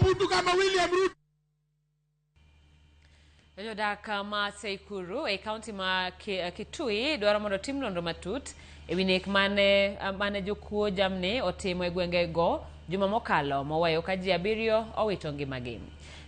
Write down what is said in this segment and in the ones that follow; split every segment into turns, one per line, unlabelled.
Mtu kama William Ruto.
Jodak ma Tseikuru e kaunti ma Kitui dwaro mondo otim nonro matut e wi nek mane jokuo jamni otimo e gwenge go juma mokalo moweyo ka ji 7 owito ngimagi.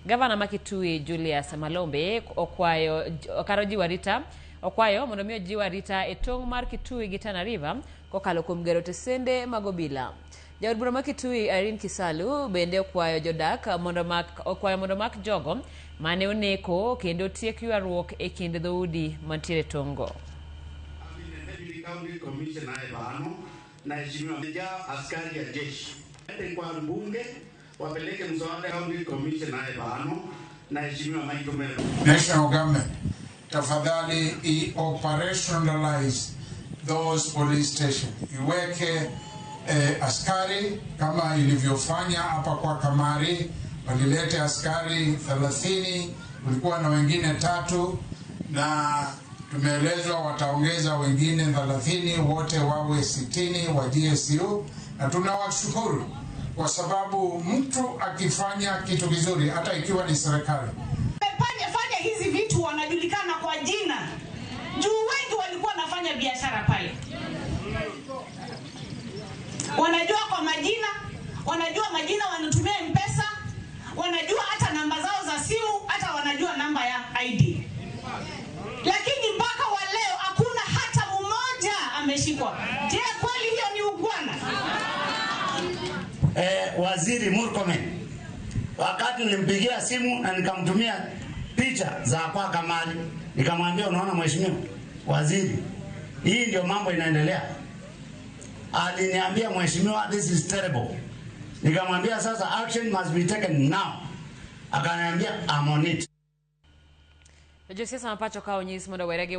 Gavana ma Kitui Julius Malombe okwayo kar jiwo arita okwayo mondo mi ojiw arita e tong' mar Kitui gi Tana River kokalo kuom gero tesende mag obila. Jaod bura ma Kitui Irene Kisalu bende okwayo jodak mondo mak okwayo mondo mak jogo mane oneko kendo tiek ywaruok e kind dhoudi mantiere tong'go.
County Commissioner Ebano na heshimiwa askari ya jeshi kwa mbunge wapeleke mswada County Commissioner Ebano na heshimiwa Maitumelo.
National government, tafadhali i-operationalize those police station, iweke askari kama ilivyofanya hapa kwa Kamari, walilete askari 30, kulikuwa na wengine 3, na tumeelezwa wataongeza wengine 30, wote wawe 60 wa GSU, na tunawashukuru kwa sababu mtu akifanya kitu kizuri hata ikiwa ni serikali
fanya hizi vitu wanajulikana kwa jina. Juu wengi walikuwa wanafanya biashara pale, wanajua kwa majina, wanajua majina, wanatumia M-Pesa, wanajua hata namba zao za simu, hata wanajua namba ya ID. Lakini mpaka wa leo hakuna hata mmoja ameshikwa. Je, kweli hiyo ni ungwana?
Waziri Murkomen, wakati nilimpigia simu na nikamtumia picha za kwa Kamari, nikamwambia unaona mheshimiwa waziri, hii ndio mambo inaendelea. Aliniambia mheshimiwa, this is terrible. Nikamwambia sasa action must be taken now. Akaniambia I'm on it.
Josiasa ma pacho ka onyis mondo owere gi